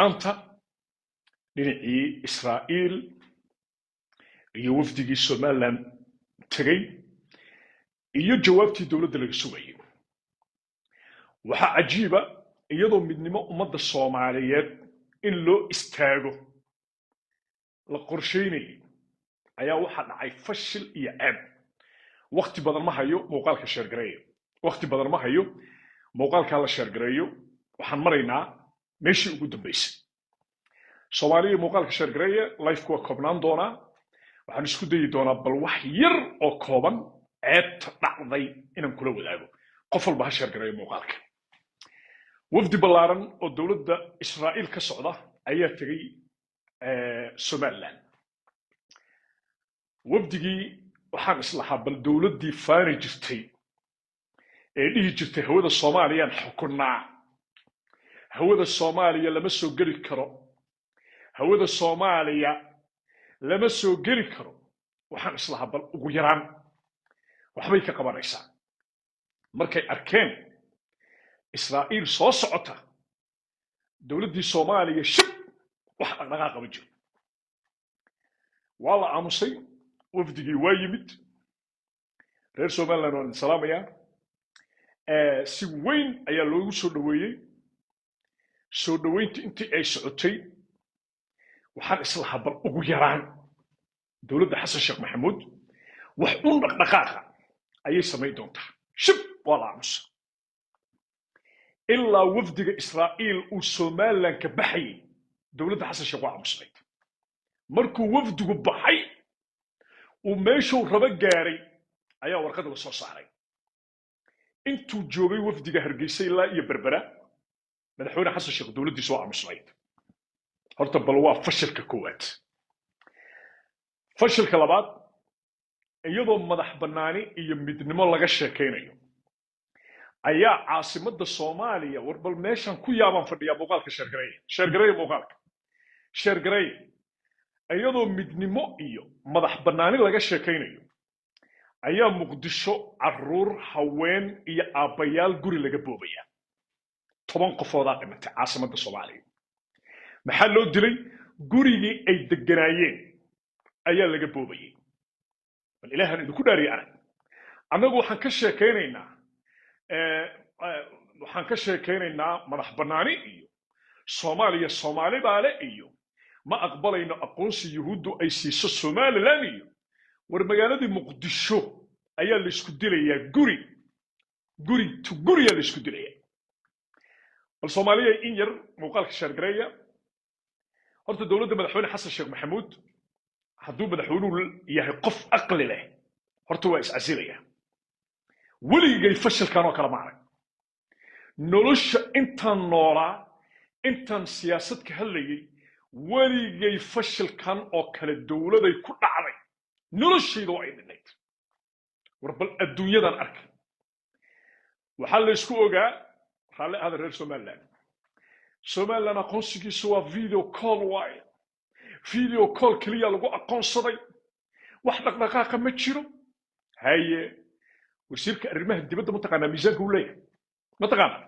Maanta dhinacii Israa'iil iyo wafdigii Somaliland tegey iyo jawaabtii dowladda laga sugayay. Waxaa cajiiba, iyadoo midnimo ummadda Soomaaliyeed in loo istaago la qorshaynayay, ayaa waxaa dhacay fashil iyo ceeb. Wakti badan ma hayo, muuqaalka share gareeyo. Wakti badan ma hayo, muuqaalkaa la share gareeyo. Waxaan maraynaa meeshii ugu dambaysay. Soomaaliya, muuqaalka share gareeya. Live-ku waa koobnaan doonaa. Waxaan isku dayi doonaa bal wax yar oo kooban ceebta dhacday inaan kula wadaago. Qof walba ha share gareeyo muuqaalka. Wafdi ballaaran oo dowladda Israa'iil ka socda ayaa tegey Somaliland. Wafdigii waxaan islahaa bal dowladdii faani jirtay ee dhihi jirtay hawada Soomaaliyaan xukunnaa, hawada Soomaaliya lama soo geli karo, hawada Soomaaliya lama soo geli karo, waxaan islahaa bal ugu yaraan waxbay ka qabanaysaa. Markay arkeen Israa'iil soo socota, dowladdii Soomaaliya shib, wax dhaqdhaqaaqa ma jiro, waa la aamusay. Wafdigii waa yimid. Reer Somaliland waan idin salaamayaa. Si weyn ayaa loogu soo dhoweeyey. Soo dhoweyntu intii ay socotay, waxaan islahaa bal ugu yaraan dowladda Xasan Sheekh Maxamuud wax un dhaqdhaqaaqa ayay samayn doontaa. Shib, waa la aamusa ilaa wafdiga Israa'iil uu Somaliland ka baxayay. Dowladda Xasan Sheekh waa aamusnayd. Markuu wafdigu baxay, uu meeshuu rabo gaaray, ayaa warqada la soo saaray. Intuu joogay wafdiga Hargeysa ilaa iyo Berbera, Madaxweyne Xasan Sheekh dowladdiisa waa aamusnayd. Horta bal waa fashilka koowaad. Fashilka labaad, iyadoo madax bannaani iyo midnimo laga sheekaynayo ayaa caasimadda Soomaaliya, war bal meeshan ku yaabaan fadhiyaa. Muuqaalka share gareeya, share gareeya, muuqaalka share gareeya. Iyadoo midnimo iyo madax bannaani laga sheekaynayo ayaa Muqdisho caruur, haween iyo aabbayaal guri laga boobaya. 10 qofoodaa dhimatay caasimadda Soomaaliya. Maxaa loo dilay? Gurigii ay deganaayeen ayaa laga boobayay. Bal Ilaahan idinku dhaariya, arag. Annagu waxaan ka sheekaynaynaa madax bannaani iyo Soomaaliya, Soomaali baale, iyo ma aqbalayno aqoonsi Yuhuuddu ay siiso Somaliland. Iyo war magaaladii Muqdisho ayaa laysku dilayaa, guri guri to guriyaa laysku dilayaa. Bal Soomaaliya, in yar muuqaalka share gareeya. Horta dowladda Madaxweyne Xasan Sheekh Maxamuud, hadduu madaxweynuhu yahay qof aqli leh, horta waa iscasilaya. Weligay fashilkan oo kale ma arag nolosha intaan noolaa, intaan siyaasad ka hadlayay. Weligay fashilkan oo kale dowladay ku dhacday noloshayda waa ay dhinayd. War bal adduunyadan arkay. Waxaa la isku ogaa, raalli ahada reer Somaliland, Somaliland aqoonsigiisu waa video call waaye, video call keliya lagu aqoonsaday, wax dhaqdhaqaaqa ma jiro. Haye, wasiirka arrimaha dibadda ma taqaanaa miisaanka uu leeyahay? Ma taqaanaa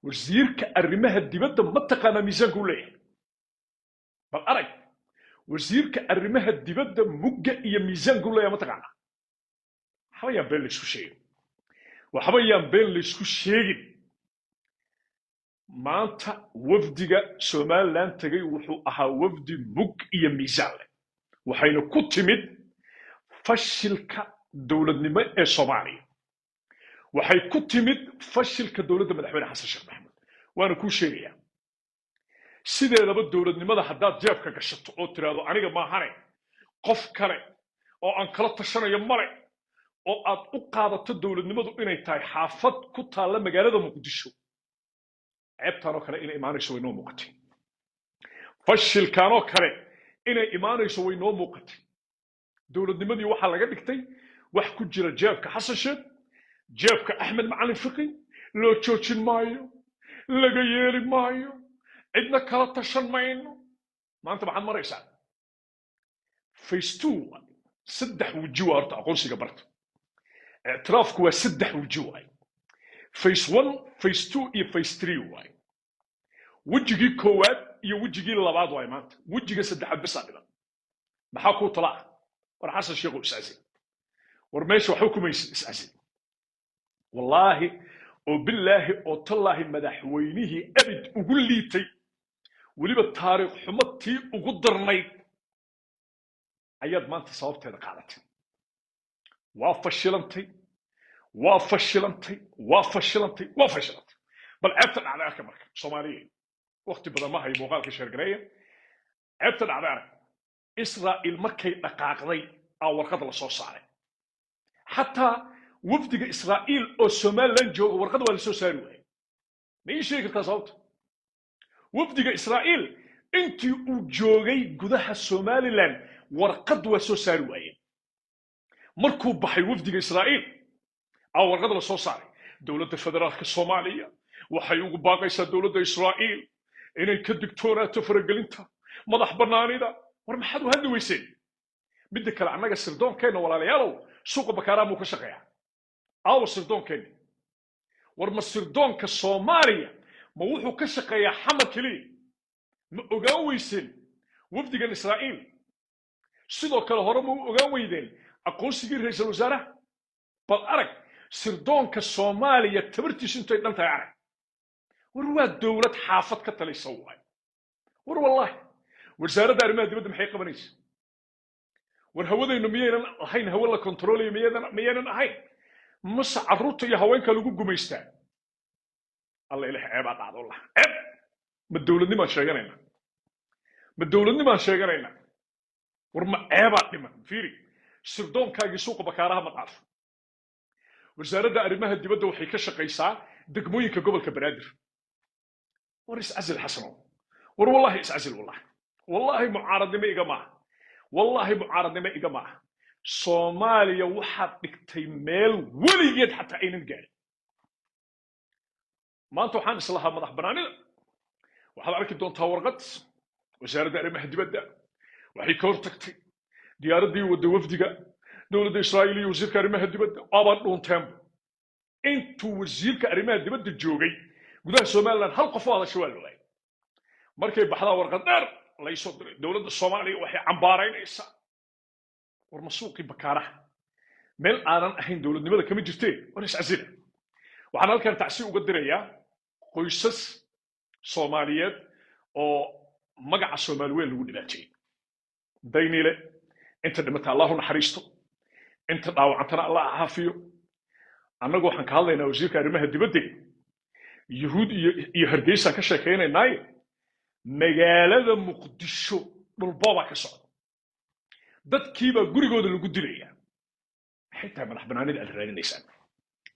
wasiirka arrimaha dibadda? Ma taqaanaa miisaanka uu leeyahay? Bal arag, wasiirka arrimaha dibadda mugga iyo miisaanka uu leeyahay ma taqaanaa? Waxba yaan been laysku sheegin, waxba yaan been laysku sheegin. Maanta wafdiga Somaliland tegay wuxuu ahaa wafdi mug iyo miisaan leh, waxayna ku timid fashilka dowladnimo ee Soomaaliya, waxay ku timid fashilka dowladda Madaxweyne Xasan Sheekh Maxamuud. Waana kuu sheegayaa, sideedaba dowladnimada haddaad jeebka gashato oo tiraahdo aniga maahane qof kale oo aan kala tashanayo male, oo aad u qaadato dowladnimadu inay tahay xaafad ku taalla magaalada Muqdisho, ceebtaan oo kale inay imaanayso way noo muuqatay. Fashilkaan oo kale inay imaanayso way noo muuqatay. Dowladnimadii waxaa laga dhigtay wax ku jira jeebka Xasan Sheekh, jeebka Axmed Macalin Fiqi. Loo joojin maayo, laga yeeli maayo, cidna kala tashan mayno. Maanta maxaad maraysaa? Phase two waay. Saddex weji waa horta aqoonsiga barta. Ictiraafku waa saddex weji waay: phase one, phase two iyo phase three waay. Wejigii koowaad iyo wejigii labaad waay maanta. Wejiga saddexaad bisaa dhiman. Maxaa kuu tala ah? War Xasan Sheekhu, iscasil. War meesha waxba kumaysid, iscasil. Wallaahi oo billaahi oo tallaahi, madaxweynihii abid ugu liitay, weliba taariikh xumo tii ugu darnayd ayaad maanta sababteeda qaadatay. Waa fashilantay, waa fashilantay, waa fashilantay, waa fashilantay. Bal ceebta dhacday arka marka, Soomaaliyeed. Waqti badan ma hayo, muuqaalka share gareeya. Ceebta dhacday arag. Israa'iil markay dhaqaaqday aa warqad la soo saaray. Xataa wafdiga Israa'iil oo Somaliland jooga warqad waa la soo saari waayey. Ma ii sheegi kartaa sababta? Wafdiga Israa'iil intii uu joogay gudaha Somaliland warqad waa soo saari waayeen. Markuu baxay wafdiga Israa'iil aa warqad la soo saaray: dowladda federaalka Soomaaliya waxay ugu baaqaysaa dowladda Israa'iil inay ka digtoonaato faragelinta madax bannaanida. War maxaad u hadli weyseen? Midda kale, annaga sirdoonkeenna, walaalayaalow, suuqa Bakaaraa muu ka shaqeeyaa? Aawa sirdoonkeenna? War ma sirdoonka Soomaaliya ma wuxuu ka shaqeeyaa Xamar keliya? Ma ogaan weyseen wafdigan Israa'iil? Sidoo kale hore ma u ogaan weydeen aqoonsigii ra'iisul wasaaraha? Bal arag sirdoonka Soomaaliya tabartiisu intay dhan tahay, arag. War waa dowlad xaafad ka talaysa waay. War wallaahi, wasaaradda arrimaha dibadda maxay qabanaysa? War hawadaynu miyaynan ahayn hawo la kontroolayo? Miyaynan ahayn? Mase carruurta iyo haweenka lagu gumaystaa? Alla ilaah, ceebaa dhacda wallah, ceeb. Ma dowladnimaan sheeganaynaa? Ma dowladnimaan sheeganaynaa? War ma ceebaa dhiman? Fiiri, sirdoonkaagii suuqa Bakaaraha ma dhaafo. Wasaaradda arrimaha dibadda waxay ka shaqaysaa degmooyinka gobolka Banaadir. War iscasil, Xasanow. War wallahi iscasil. Wallahi, wallahi, mucaaradnimo iga maaha, wallahi mucaaradnimo iga maaha. Soomaaliya waxaad dhigtay meel weligeed xataa aynan gaarin. Maanta waxaan islahaa madax banaanida waxaad arki doontaa warqad: wasaaradda arrimaha dibadda waxay ka hortagtay diyaaraddii wadda wafdiga dowladda Israa'iil iyo wasiirka arrimaha dibadda. Waabaan dhuunteenba. Intuu wasiirka arrimaha dibadda joogay gudaha Somaliland hal qof oo hadasha waa la waayay. Markay baxdaa warqad dheer laysoo diray: dowladda Soomaaliya waxay cambaaraynaysaa. War ma suuqii Bakaaraha meel aanan ahayn dowladnimada kama jirtee? War iscasila. Waxaan halkan tacsi uga dirayaa qoysas Soomaaliyeed oo magaca Soomaali weyn lagu dhibaateeyey. Dayniile, inta dhimata Allahu naxariisto, inta dhaawacantana Allah caafiyo. Annagu waxaan ka hadlaynaa wasiirka arrimaha dibadda, Yuhuud iyo Hargeysaan ka sheekaynaynaaye. Magaalada Muqdisho dhulboobaa ka socda, dadkiibaa gurigooda lagu dilayaa. Maxay tahay madax banaanida aad raadinaysaan?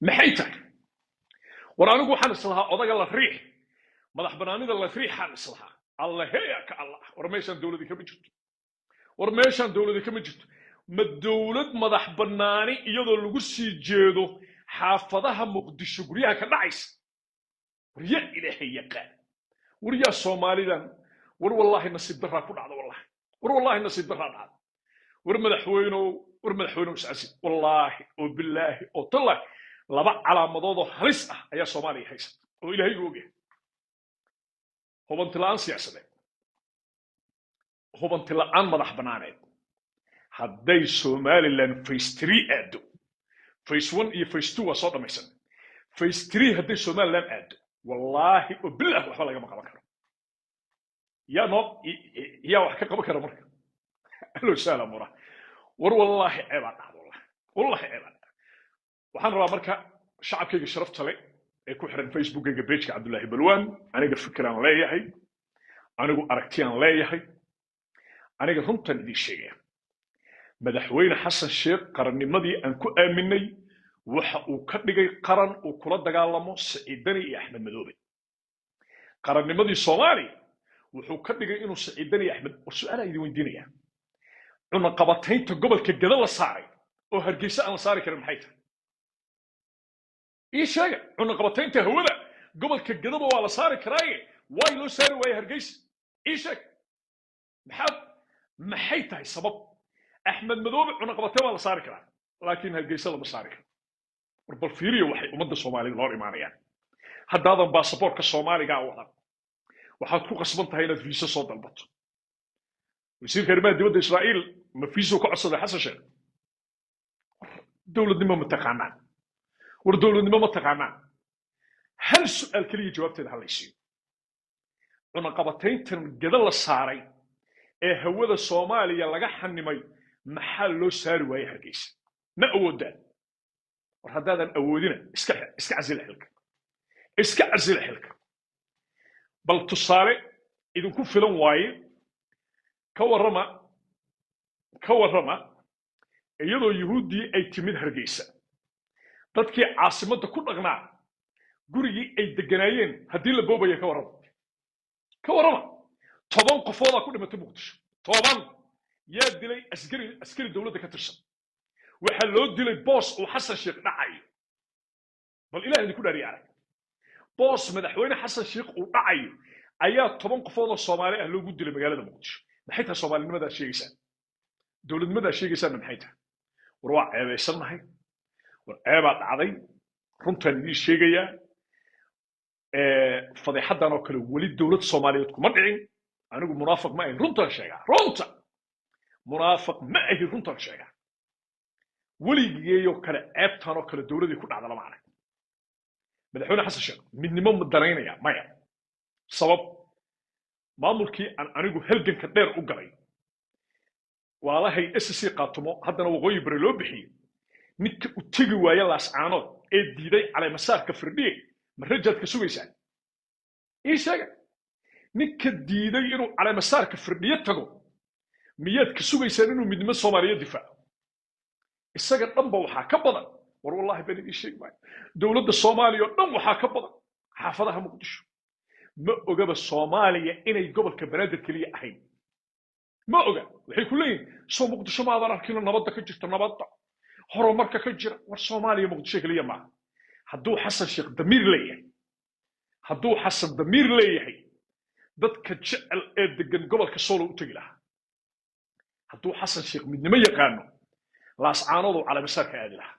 Maxay tahay? War anigu waxaan islahaa odaga la riix, madax banaanida la riixaan islahaa. Allaheya ka Allah, war meeshaan dowladi kama jirto, war meeshaan dowladi kama jirto. Ma dowlad madax bannaani iyadoo lagu sii jeedo xaafadaha Muqdisho guryaha ka dhacaysa? War yaa Ilaahay yaqaan, war yaa Soomaalidan. War wallaahi nasiib daraa ku dhacda, wallahi. War wallaahi nasiib daraa dhacda. War madaxweynow, war madaxweynow, iscasil. Wallaahi oo billaahi oo tallaahi, laba calaamadood oo halis ah ayaa Soomaaliya haysata oo Ilaahaygu ogyahay: hubanti la'aan siyaasadeed, hubanti la'aan madax bannaaneed. Hadday Somaliland phase three aado, phase one iyo phase two waa soo dhammaysan, phase three hadday Somaliland aado, wallaahi oo bilah waxba lagama qaban karo. Yaa noo, yaa wax ka qaban kara marka? Alo sahla mura. War wallaahi ceebaa dhacda, wallahi, wallahi ceebaa dhacda. Waxaan rabaa marka shacabkayga sharafta leh ee ku xiran Facebookayga, page-ka Cabdullaahi Balwaan, aniga fikiraan leeyahay, anigu aragtiyaan leeyahay, aniga runtan idiin sheegaya. Madaxweyne Xasan Sheekh qarannimadii aan ku aaminay waxa uu ka dhigay qaran uu kula dagaalamo Siciidani iyo Axmed Madoobe. Qarannimadii Soomaaliya wuxuu ka dhigay inuu Siciidani iyo Axmed. War su-aalaa idin weydiinaya: cunaqabataynta gobolka Gada la saaray oo Hargeysa aan la saari karin maxay tahay? Ii sheega. Cunaqabataynta hawada gobolka Gadaba waa la saari karaaye, waay loo saari waaye Hargeysa? Ii sheeg, maxaa, maxay tahay sabab? Axmed Madoobe cunaqabatayn waa la saari karaa, laakiin Hargeysa lama saari karo. War bal fiiriyo waxay ummadda Soomaalida loo imaanayaan. Haddaadan baasaboorka Soomaaligaa wadan Waxaad ku qasban tahay inaad fiiso soo dalbato. Wasiirka arrimaha dibadda Israa'iil ma fiiso ka codsaday Xasan Sheekh? Dowladnimo ma taqaanaan? War dowladnimo ma taqaanaan? Hal su'aal keliya jawaabteeda ha laysiiyo. Cunaqabatayntan gada la saaray ee hawada Soomaaliya laga xanimay, maxaa loo saari waayey Hargeysa? Ma awoodaan? War haddaadan awoodina, iska casila xilka, iska casila xilka. Bal tusaale idinku filan waaye. Ka warrama, ka warrama, iyadoo Yuhuuddii ay timid Hargeysa, dadkii caasimadda ku dhaqnaa gurigii ay degganaayeen haddii la boobaya, ka warrama, ka warrama. 10 qofoodaa ku dhimatay Muqdisho. 10 yaa dilay? Askari dowladda ka tirsan. Waxaa loo dilay boos uu Xasan Sheekh dhacayo. Bal Ilaah idinku dhaariya, arag, boos madaxweyne Xasan Sheekh uu dhacayo ayaa 10 qofood oo Soomaali ah loogu dilay magaalada Muqdisho. Maxay tahay soomaalinimadaa sheegaysaan? Dowladnimadaa sheegaysaanna maxay tahay? War waa ceebaysannahay, war ceebaa dhacday. Runtaan idiin sheegayaa, fadeexaddan oo kale weli dowlad Soomaaliyeed kuma dhicin. Anigu munaafiq ma ahin, runtaan sheegaa. Runta munaafiq ma ahi, runtaan sheegaa. Weligeeyoo kale ceebtan oo kale dowladii ku dhacda lama arag. Madaxweyne Xasan Sheekh midnimo ma danaynaya? Maya. Sabab maamulkii aan anigu halganka dheer u galay, walaalahay SSC Qaatumo, haddana Waqooyi Bari loo bixiyey, ninka u tegi waaya Laascaanood ee diiday caleemasaarka Firdhiye, ma rajaad ka sugaysaa? Ii sheega, ninka diiday inuu caleemasaarka Firdhiye tago, miyaad ka sugaysaan inuu midnimo Soomaaliyeed difaaco? Isaga dhanba waxaa ka badan, war wallahi baan idiin sheegi maayo, dowladda Soomaaliya oo dhan waxaa ka badan xaafadaha Muqdisho. Ma ogaba Soomaaliya inay gobolka Banaadir keliya ahayn, ma oga. Waxay ku leeyihin, soo Muqdisho maadan arkino nabadda ka jirta, nabadda horumarka ka jira? War Soomaaliya Muqdisho keliya maaha. Hadduu Xasan Sheekh damiir leeyahay, hadduu Xasan damiir leeyahay, dadka jecel ee degan gobolka Soolo u tegi lahaa. Hadduu Xasan Sheekh midnimo yaqaano, Laascaanooduu caleemasaarka aadi lahaa.